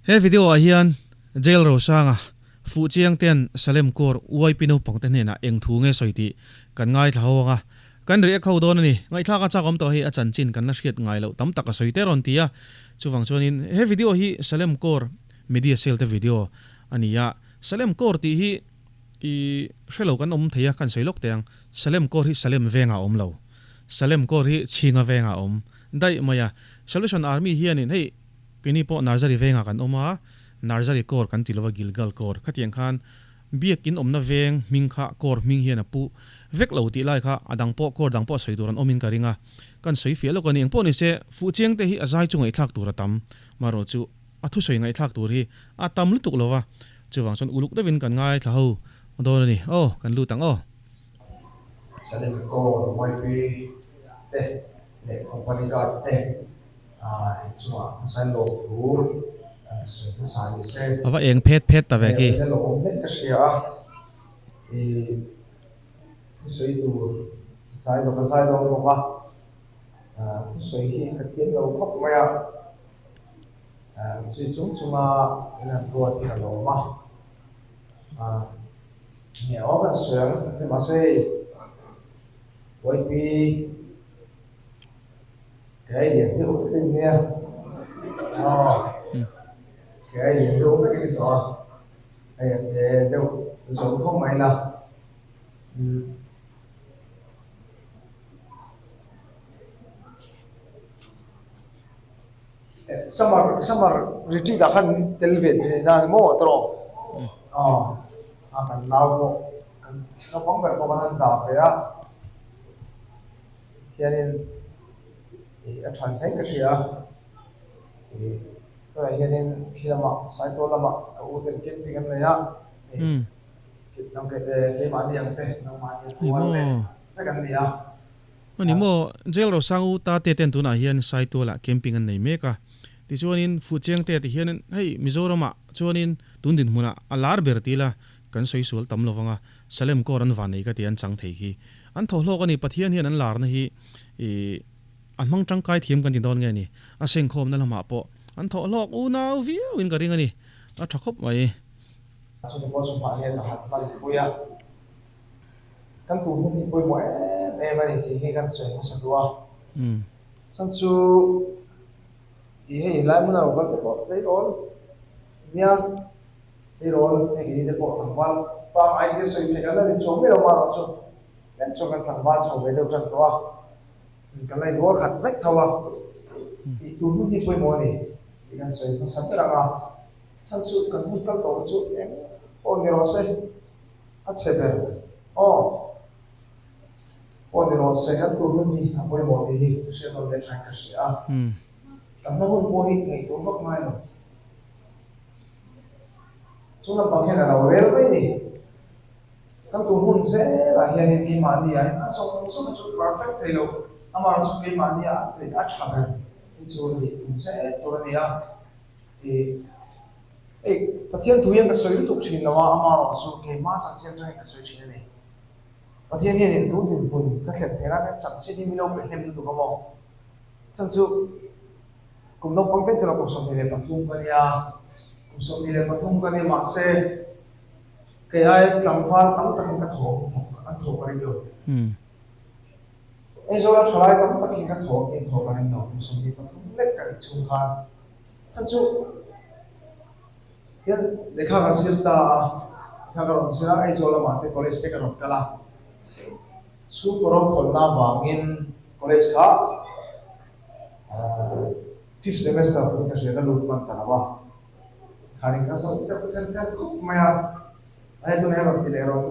He video ah hian Jail Rosanga fuh chiang ten Salem Corps YP naupang te hnenah eng thu nge sawi tih kan ngaithla ho anga kan react ho dawn a ni. Ngaihthlak a chak awm tawh hei a chanchin kan la hriat ngai loh tam tak a sawi te rawn ti a. Chuvang chuanin he video hi Salem Corps Media Cell te video a ni a. Salem Corps tih hi i hre lo kan awm thei a kan sawi lawk teh ang. Salem Corps hi Salem vengah a awm lo. Salem Corps hi Chhinga vengah a awm daih mai a. Salvation Army hianin hei Keini pawh Narzari vengah kan awm a, Narzari Corps kan ti lova Gilgal Corps khatiang khan Biakin awmna veng hming kha Corps hming hian a pu vek lo tih lai kha a dang pawh Corps dang pawh a sawi tur an awmin ka ring a, kan sawi fiah lawk a ni. Engpawh ni se, fuhchiang te hi a zai chu ngaihthlak tur a tam, marawh chu a thusawi ngaihthlak tur hi a tam lutuk lo va, chuvang chuan uluk deuhin kan ngaithla ho dawn a ni. Aw, kan lut ang aw. Salem Corps YP te leh Company Guard te A va eng phet phet ta ve khi. Cái lian deuh vek a nia aw cái lian deuh vek a ni tawh a hei a te deuh zawh tho mai la umm summer summer retreat ah khan tel ve thei na ni maw tawh aw a kan nau pawh kan naupang ber pawh khan an dah ve a. Hianin ih a than hle ka hria a, ih tunah hianin khi lamah Saitual lamah ka u ten camping an nei a, ih keimahni ang te nangmahni ang rual te vek an ni a. Ani maw, Jail Rosang u ta te ten tunah hian Saitualah camping an nei mek a, tichuanin Fuhchiang te ti hianin hei Mizoramah chuanin tun dinhmunah a lar ber ti ila kan sawi sual tam lovang a, Salem Corps an van nei ka ti an chang thei khi. An thaw hlawk a ni, Pathian hian an larna hi ih an hmang tangkai thiam kan ti dawn nge ni, a sengkhawmna lamah pawh an thaw hlawk unau viau in ka ring a ni, a tha khawp mai. Chumi pawh chu mahni a ka han hman pui a, kan tur hun hi pawimawh em em a ni tih hi kan sawi hmasa duh a. Chhan chu ih hei lai hmun a lo kal te pawh tleirawl nia. Tleirawl hei keini te pawh tlangval pangngai te sawi theih kan la ni chuang miah lo marawh chu tlem chuan kan tlangval chho ve deuh tan tawh a, kan la inrual khat vek tho a, tih tur hun hi pawimawh a ni tih kan sawi hmasa ber ang a, chhan chu kan hun kal tawh kha chu eng pawh ni rawh se a chhe ber aw pawh ni rawh se kan tur hun hi a pawimawh tih hi hriat nawn leh thain ka hria a, kan hma hun pawh hi ngaihtuah vak ngai lo. Chu lampang hian a lo rel mai ni. Kan tu hmun zelah hianin keimahni ah hian a zawng zawng hi chu perfect thei lo, amaherawhchu keimahni ah a theih a tha ber hi chu nih tum zel tur a ni a. Ih hei Pathian thu hian ka sawi lutuk thin lo a, amaherawhchu keimah chanchin atangin ka sawi thin a ni. Pathian hianin tun dinhmun ka thlen theih nan hian chanchin hi min lo pe hnem lutuk a maw? Chhan chu. Kum naupang tek tura kum 23 ka nia, kum 23 ka ni mahse kei ai tlangval tam takin ka thawh in thawk an thawh ka ring lo. Aizawla thalai tam takin ka thawh in thawh ka ring lo kum 23 lek ka nih chhung khan. Chhan chu hian lehkha ka zir ta a, lehkha ka rawn zir a, Aizawl lamah te college te ka rawn kal a. Chhungkaw rokhawlna avangin college kha Fifth semester pawhin ka hria ka lut hman ta lo a, khanin ka zo deuh ther ther khawp mai a, hei tunah hian rawn ti leh rawn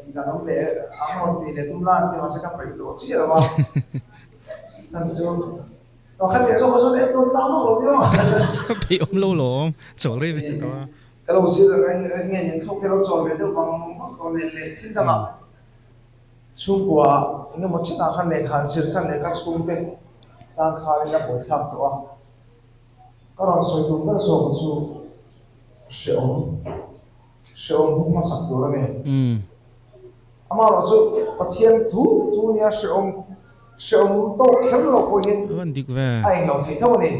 tih dan awm leh ang rawn ti leh tum la an ti mahse ka peih tawh chiah lo a, chhan chu pakhat leh zawk chuan en tawn tlang vak lo viau a. Peih awm lo lawm, chawl rei ve tawh a. Ka lo zir nge min thlawk te lo chawl ve deuh vang vang tawh nen leh thil dangah. Chhungkua eng emaw chenah khan lehkha an zir chhan lehkha chhungte tan khanin a buaithlak tawh a. Ka rawn sawi tum ber zawk chu hrehawm, hrehawm hi hmasak tur a ni. Amaherawhchu Pathian thu thu nia hrehawm, hrehawm tawk kher lo pawhin a englo thei tho a ni.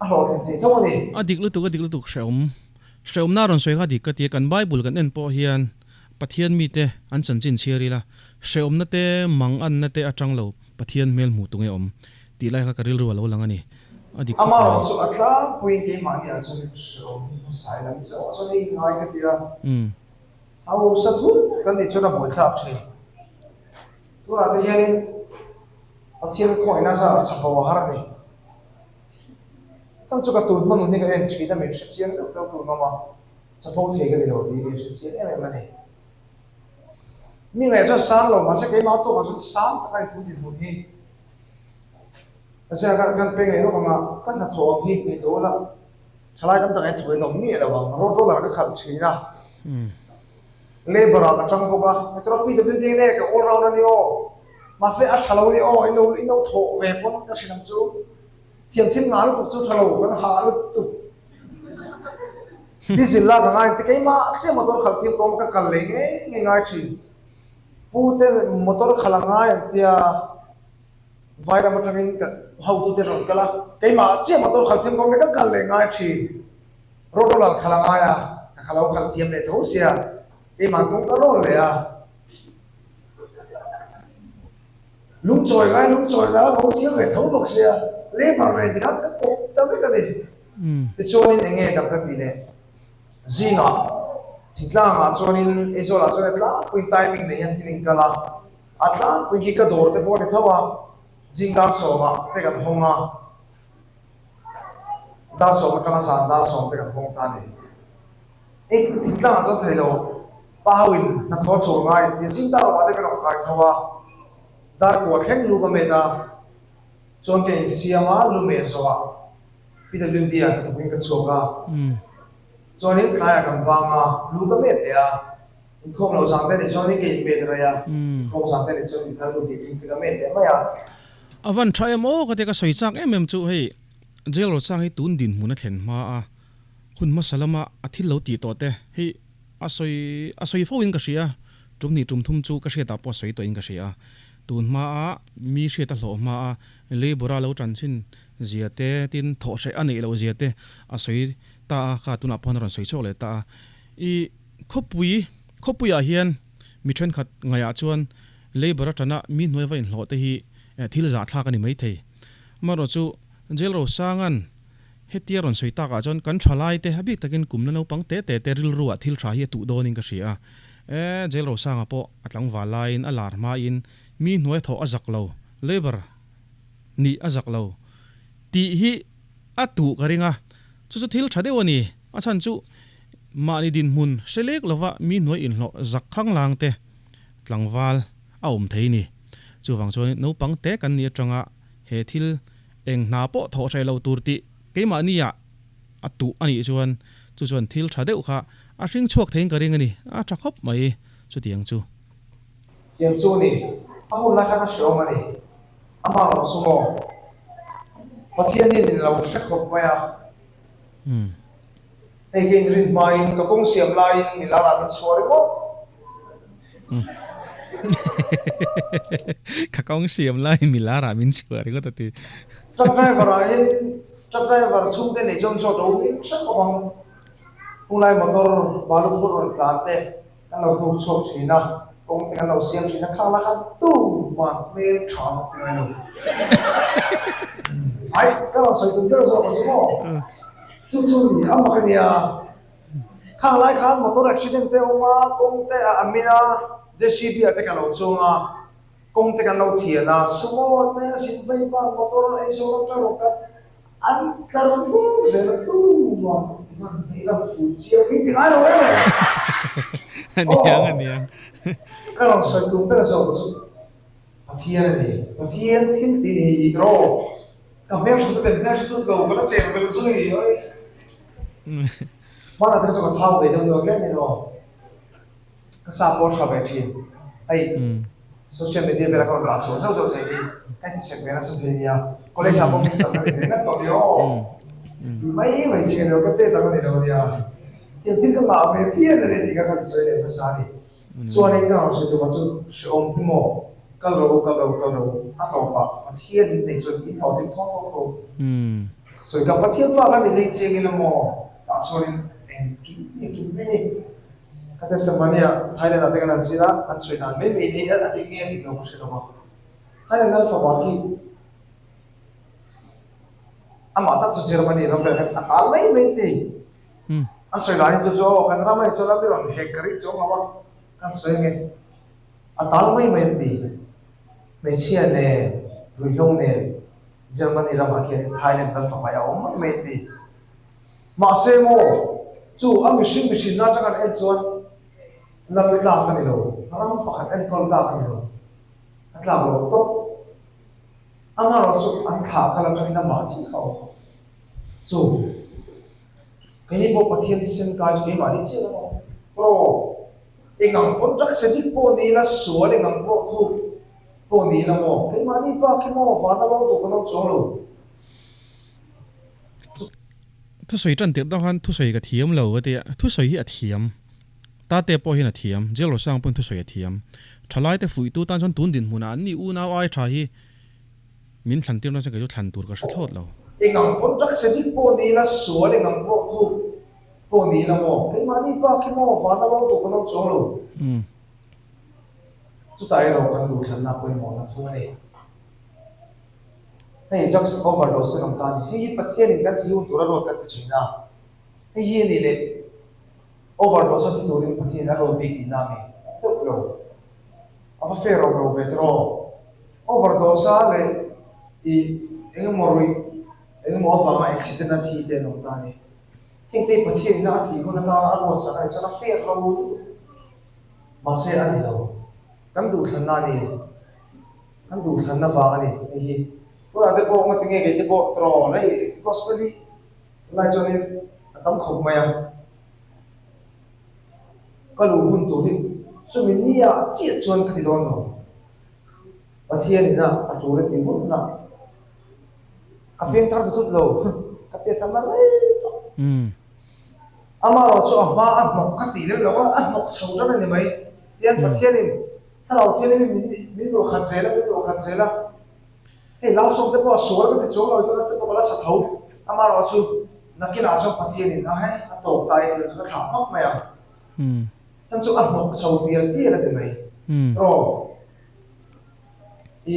A hlawhtlin thei tho a ni. A dik lutuk, a dik lutuk hrehawm. Hrehawmna rawn sawi kha dik ka ti a, kan Bible kan en pawh hian Pathian mite an chanchin chhiar ila, hrehawmna te, manganna te atang lo Pathian hmel hmuh tunge awm tih lai kha ka rilru a lo lang a ni. A dik khawp mai. Amaherawhchu chu a tlangpuiin keimahni ah chuan hrehawm hi hmasa ila, Mizo ah chuan hei ngai ka ti a, hausa thut kan nih chuan a buaithlak thin. Tunah te hianin Pathian khawngaihna zar chapo a har a ni. Chang chu ka tun hma nun hi ka en thin a, min hre chiang deuh deuh tur ngam a, chapo thei ka ni lo tih hi ka inhre chiang em em a ni. Mi ngaih chuan sang lo mahse keimah tawkah chuan sang tak a ni tun dinhmun hi. Mahse kan kan pe ngei lawk ang a, ka hnathawh ang hi ngaihtuah ula thalai tam tak hian thawh in awm miah lo ang, road roller ka khalh thin a. Labour ah ka tang bawk a, hetirawh PWD nge ka all round a ni aw, mahse a tha lo a ni aw, in lo in lo thawh ve pawn ka hrilh ang chu, thiam thil ngah lutuk chu tha lo, kan hah lutuk. Diesel lak a ngai ang ti keimah chiah motor khalh thiam ka awm ka kal leh ngei ngei ngai thin. Pu te motor khalh a ngai ang tia Vairam atangin ka hotute rawn kal a, keimah chiah motor khalh thiam ka awm e ka kal leh ngai thin. Road roller khalh a ngai a, ka kha lo khalh thiam leh tho sia, keimah kawng ka rawn leh a. Lungchawi ngai lungchawi la lo thiam ve tho bawk sia, labour leh tikhan ka kawp ta vek a ni. Tichuanin eng nge dam ka tih leh, zingah thingtlangah chuanin Aizawlah chuan a tlangpuiin timing nei hian thil inkal a, a tlangpui khi ka dawr te pawh a ni tho a, zing dar sawmah te kan hawng a. Dar sawm atanga zan dar sawm te kan hawng ta a ni. Eng thingtlangah chuan thei lo, pa ho in hnathawh a chhuah ngai an ti a, zing dar awmah te kan rawn kai tho a, dar kua thleng lu ka met a, chuan ka insiam a, lu meh zawhah PWD ah hnathawkin ka chhuak a, chuanin tlaiah kan bang a, lu ka met leh a, inkhawm loh zan te ni chuanin ka inmet rei a, inkhawm zan te ni chuan in kal lu tih thleng te ka met leh mai a. A van tha em aw ka tia ka sawi chak em em chu hei jail Rosang hi tun dinhmun a thlen hma a, hun hmasa lama a thil lo tih tawh te hei a sawi a sawi fo in ka hria, tum hnih tum thum chu ka hriatah pawh a sawi tawh in ka hria. Tun hma a mi hriat a hlawh hma a labour a lo tan chin zia te tin thawh hreh a neih loh zia te a sawi ta a, kha tunah pawh a rawn sawi chhuak leh ta a. I khawpui khawpuiah hian mi thenkhat ngaihah chuan Labour atana mi hnuai va inhlawh te hi thil zahthlak a ni maithei. Amaherawhchu, Jail Rosanga'n hetia rawn sawi takah chuan kan thalai te a bik takin kum la naupang te te te rilruah thil tha hi a tuh dawnin ka hria a. E, Jail Rosanga pawh a tlangval laiin a lar hmain mi hnuai thawh a zak lo, Labour nih a zak lo tih hi a tuh ka ring a. Chu chu thil tha deuh a ni. A chhan chu mahni dinhmun hre lek lova mi hnuai inhlawh zak khanglang te tlangval a awm thei ni. Chuvang chuan naupang te kan nih atanga he thil eng hna pawh thawh hreh lo tur tih keimahnia a tuh a nih chuan chu chuan thil tha deuh kha a hring chhuak theiin ka ring a ni. A tha khawp mai chutiang chu. Tiang chu a ni. A hun lai khan a hre awm a ni. Amah lo chu maw? Pathian hian in lo hre khawp mai a. Hei ka inrin hmain ka kawng siam laiin mi larah min chhuah ringawt. Ka kawng siam laiin mi larah min chhuah ringawt a ti. Truck driver ah hian truck driver chhungte nei chuan zawt ro min hre khawp ang. Hunglai motor balu phur rawn tlan te kan lo hnuk chhuak thin a, kawng te kan lo siam thin a, khang la khan tuman hmel tha an ti ngai lo. Ai, ka rawn sawi tum ber zawk a chu maw? Chu chu ni a mak a nia. Khang lai khan motor accident te a awm a, kawng te a amin a, JCB ah te ka lo chuang a, kawng te kan lo thian a, sumo te sin vei vang motor eizawn atang rawh kan An tlar bawk zel a tumah van hmei lam ful chiang min ti ngai lo em em. Aniang aniang. Ka rawn sawi tum ber zawk chu Pathian a ni. Pathian thil tih ni hi rawh. Ka hmelhriat a ben hmelhriat lo ka la chen belh zui oi. Hmanah te kha chu ka thau ve deuh deuh tlem in aw. Ka sa pawh a tha ve thin. Hei social media vela ka rawn dah chhuah zauh zauh thei hi ka inti chek ve nasa thei nia. College ah pawh mister ka ni ve ngat tawh nia aw. Ti mai mai chi ka ni lo, ka tet ang a ni lo nia. Thiam thil ka ngah ve phian a ni tih kha ka insawi leh hmasa a ni. Chuanin ka rawn sawi tumah chu hrehawm hi maw, kal ro kal ro kal ro a tawpah Pathian in nei chuan in hlawhtling thawk thawk tho. Sawi ka Pathian fa kan inei chiang ila maw? Tah chuanin engkim engkim mai ni. Ka testimony ah Thailand ah te kan han zir a, an sawi dan mai mai hi a dik nge a dik lo ka hre lo a. Thailand lal fapa hi amah tak chu Germany ram vel khan a tal mai mai ti. An sawi dan hi chu chu aw kan ram a ni chuan a mi rawn hek ka ring chuang lo a, kan sawi ange a tal mai mai an ti. Hmeichhia nen, ruihhlo nen Germany ramah khianin Thailand kan fahmai a awm mai mai a ti. Mahse maw, chu a mihring mihrinna atang an en chuan lal tlak a ni lo, ram pakhat enkawl tlak a ni lo, a tlak lo tawp. Amaherawh chu an thlah kal atangin amah chiah kha a awm. Chu, keini pawh Pathian thisen kai chu keimahni chiah lam a awm. Pro, engang pawn tak che dik pawh ni ila, sual engang pawh thuk pawh ni ila maw, keimahni bak hi maw vana lo tur kan awm chuang lo. Thusawi tan tirh deuh khan thusawi ka thiam lo ka ti a, thusawi hi a thiam. Tate pawh hian a thiam, Jail Rosang pawhin thusawi a thiam. Thalaite fuihtu tan chuan tun dinhmunah an ni unau ai tha hi Min thlan tir nasa kei chu thlan tur ka hre thlawt lo. Engang pawn tak che dik pawh ni ila, sual engang pawh thuk pawh ni ila maw, keimahni bak hi maw vana lo tur kan awm chuang lo. Chutah erawh kan duhthlanna pawimawhna thung a ni. Hei drugs overdose an awm ta a ni. Hei hi Pathianin kan thi hun tura ruat kan ti thin a. Hei hi a ni leh overdose a thi turin Pathianin a ruat bik tihna a mi deuh lo. A va fair awm lo ve tiraw? Overdose a leh i engemaw ruih engemaw avanga accident a thi te an awm ta a ni. Heng te hi Pathian ina a thih hun atana a ruat sak a nih chuan a fair lo lutuk. Mahse a ni lo. Kan duhthlanna a ni. Kan duhthlanna vang a ni hei hi. Tunah te pawh ngatinge kei te pawh tiraw hei gospel hi tunlai chuanin a tam khawp mai a. Ka luh hun tur hi chumi nia chiah chuan ka ti dawn lo. Pathian ina a tur a ti hun a, ka piang thar ta thut lo, ka piang thar na rei tawh. Amaherawh chu a hma a hnawk ka tih lem lo a, a hnawk chho tan a ni mai. Tihian Pathianin Thlarau Thianghlim in min luah khat zel a, min luah khat zel a. Hei love song te pawh a sual ka ti chuang lo, tuna te pawh ka la sa tho. Amaherawh chu nakinah chuan Pathianin a hei a tawk ta e tih ka thlah hmak mai ang. Chan chu a hnawk chho tial tial a ti mai. Rawh i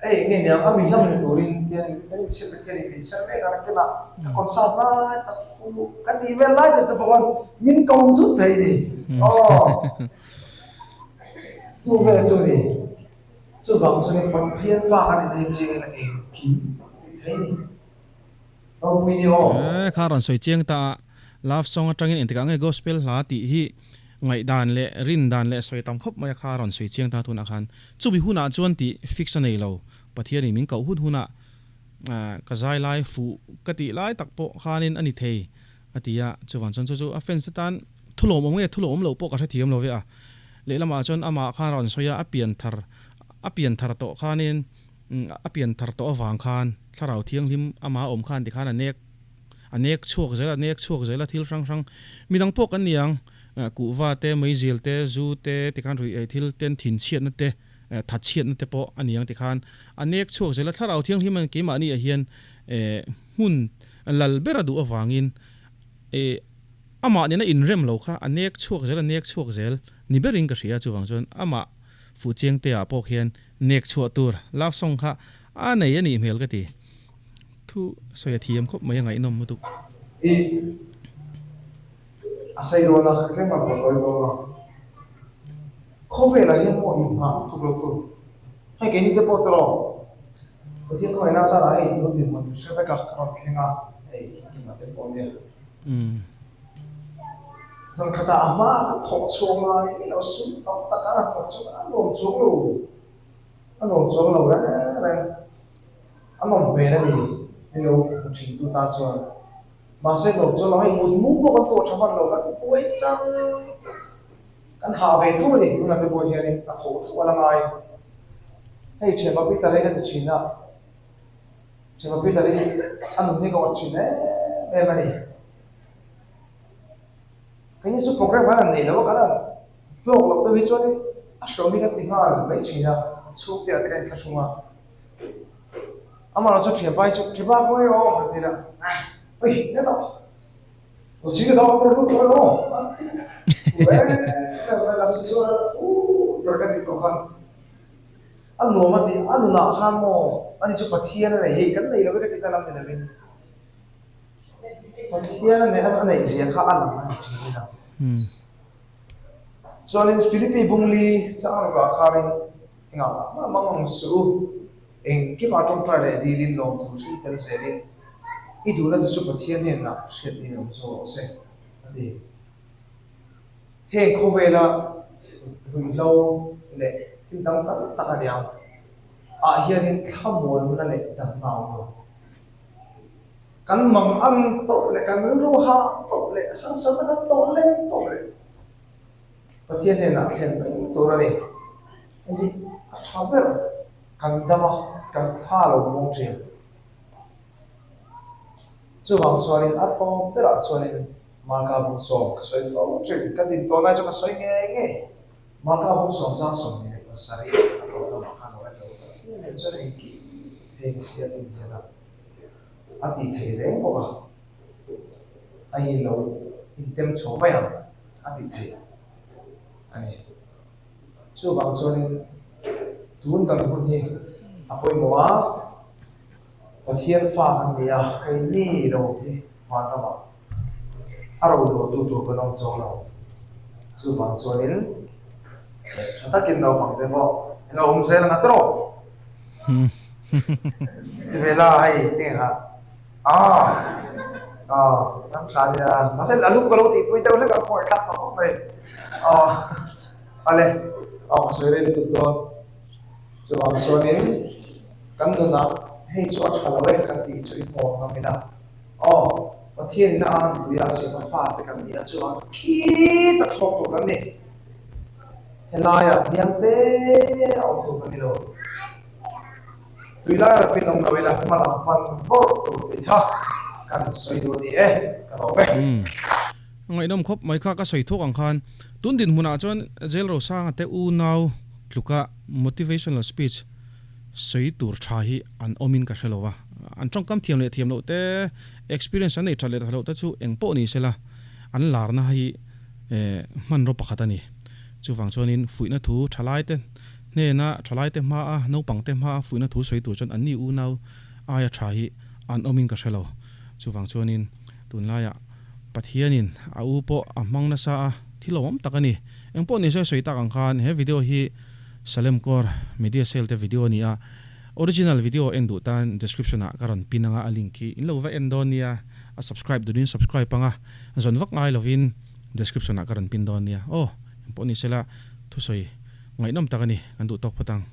hei enge niang a mi hlam ni turin tian kan inchhir Pathianin min chher mek a nakinah ka concert lai tak fu ka tih vel lai tak te pawh khan min ko thut thei ni. Aw chu vel chu ni. Chuvang chuan Pathian fa kan inei chiang in a engkim a ti thei ni. Ropui ni aw. Eh kha rawn sawi chiang ta a, love song atangin engtikah nge gospel hla tih hi ngaihdan leh rindan leh sawi tam khawp mai a kha rawn sawi chiang ta tunah khan chumi hunah chuan tih fix a nei lo, Pathianin min koh hun hunah ka zai lai fuh ka tih lai tak pawh khanin a ni thei a ti a, chuvang chuan chu chu a fans te tan thulawm awm nge thulawm awm loh pawh ka hrethiam lo ve a, lehlamah chuan amah khan rawn sawi a, a pian thar a pian thar tawh khanin a pian thar tawh avang khan thlarau thianghlim amah awm khan tikhan a nek a nek chhuak zel a nek chhuak zel a thil hrang hrang midang pawh kan ni ang kuhva te meizil te zu te tikhan ruih ei thil ten thinchhiatna te thatchhiatna te pawh a ni ang tikhan a nek chhuak zel a thlarau thianghlim an keimahni ah hian hmun lal ber a duh avangin amah nena inrem lo kha a nek chhuak zel a nek chhuak zel ni berin ka hria chuvang chuan amah Fuhchiangte ah pawh khian nek chhuah tur love song kha a nei a nih hmel ka ti. Thu sawi a thiam khawp mai a ngaihnawm lutuk. I a sawi dawn a, tlem a rawn tawi dawn a. Khawvelah hian maw inhmah lutuk lo tur. Hei keini te pawh tawh Pathian khawngaihna zarah hei tun dinhmun in hre vek a, ka rawn thleng a, hei Kimkima te pawh nia. Zan khatah a hma a thawk chhuak ngai mai lo, sum tam tak a thawk chhuak a, a nuam chuang lo, a nuam chuang lo reng reng. A nawm hmel a ni, hei lo hmu thin tu tan chuan. Mahse nuam chuang lo, hei mut mu pawh kan tuah tha hman lo, kan buai char char. Kan hah ve tho a ni, tunah te pawh hianin a tho tho a la ngai. Hei Thianpa Peter hi ka ti thin a, Thianpa Peter hi a nun hi ka awt thin em em a ni. Keini chu program kan han nei lo a, kan han hlawk loh deuh hi chuanin a hrawm hi kan ti nghal mai thin a, chhungte ah te kan inthlahrung a. Amaherawhchu thianpa hi chu thianpa khawnge aw han ti la, Ui, hetah Lasi ka dah ber lut lo aw an ti tur em em mai lasi chuan a la thu ber ka tih tawh kha a nuam a ti a nunah khan maw ani chu Pathian a nei hei kan nei lo e ka tihna lam ni lovin Pathian a nei a neih zia kha a lang a ni thin ila chuanin Philippi bungli chang rukah khanin engah mah mang ang suh u. Engkimah tawngtai leh dilin lawmthu hri tel zelin i duhna te chu Pathian hnenah hriat niin awm zawk rawh se, a ti. Heng khawvela ruihhlo leh thil dang tam tak a niang ah hianin thlamuanna leh damna a awm lo. Kan mang ang poh leh kan rilru hah poh leh harsatna kan tawh leng poh leh Pathian hnenah thlen mai tur a ni. Hei hi a tha ber. Kan dam a, kan thla lo muang thin. Chuvang chuanin a tawp berah chuanin Marka Bungsawm ka sawi fo thin. Ka din tawh lai chu ka sawi ngei ngei. Marka Bungsawm zang 27 a tawp lamah khan lo en lo ta hle nen chuan engkim thei si a tin zel a, a ti thei reng bawk a. Hei lo intem chho mai ang a ti thei a ni. Chuvang chuanin tun kan hun hi a pawimawh a, Pathian fa kan ni a, keini lo hi vanramah a ro luahtu tur kan awm chuang lo. Chuvang chuanin tha takin naupang te pawh in lo awm zel ang a tawrh. Ti ve la hei tinge kha ah ah ram tha nia mahse a lung ka lo tihpui deuh hlek a khawngaih thlak ta khawp mai ah. Ale, a awm sawi rei lutuk dawn. Chuvang chuanin kan nunah hei chu a tha lo e kan tih chu i hmuam ngam ila. Aw, Pathianin a anpui a siam a fate kan nih a chuvang khi ta thlawk tur kan ni. Helaiah hniam te a awm tur kan ni lo. Tui lai rapin awm lo ila hma lam pan bawrh tur tih kha kan sawi duh a ni e, ka lawm e. Ngaihnawm khawp mai kha ka sawi thawk ang khan tun dinhmunah chuan Jail Rosanga te unau tluka motivational speech sawi tur tha hi an awmin ka hre lo va. An tawngkam thiam leh thiam loh te, experience an nei that leh that loh te chu eng pawh ni sela an larna hi hmanraw pakhat a ni. Chuvang chuanin fuihna thu thalaite hnena thalaite hmaa naupangte hmaa fuihna thu sawi tur chuan anni unau aia tha hi an awmin ka hre lo. Chuvang chuanin tunlaiah Pathianin a u pawh a hmang nasa a, thil awm tak a ni. Eng pawh nise sawi tak ang khan he video hi Salem Corps Media Cell te video a ni a, original video en duh tan description ah ka rawn pin anga a link hi in lo va en dawn nia, a subscribe duhin subscribe anga zawn vak ngai lovin description ah ka rawn pin dawn nia. Aw, eng pawh nise la thusawi ngaihnawm tak a ni, kan duh tawk phawt ang.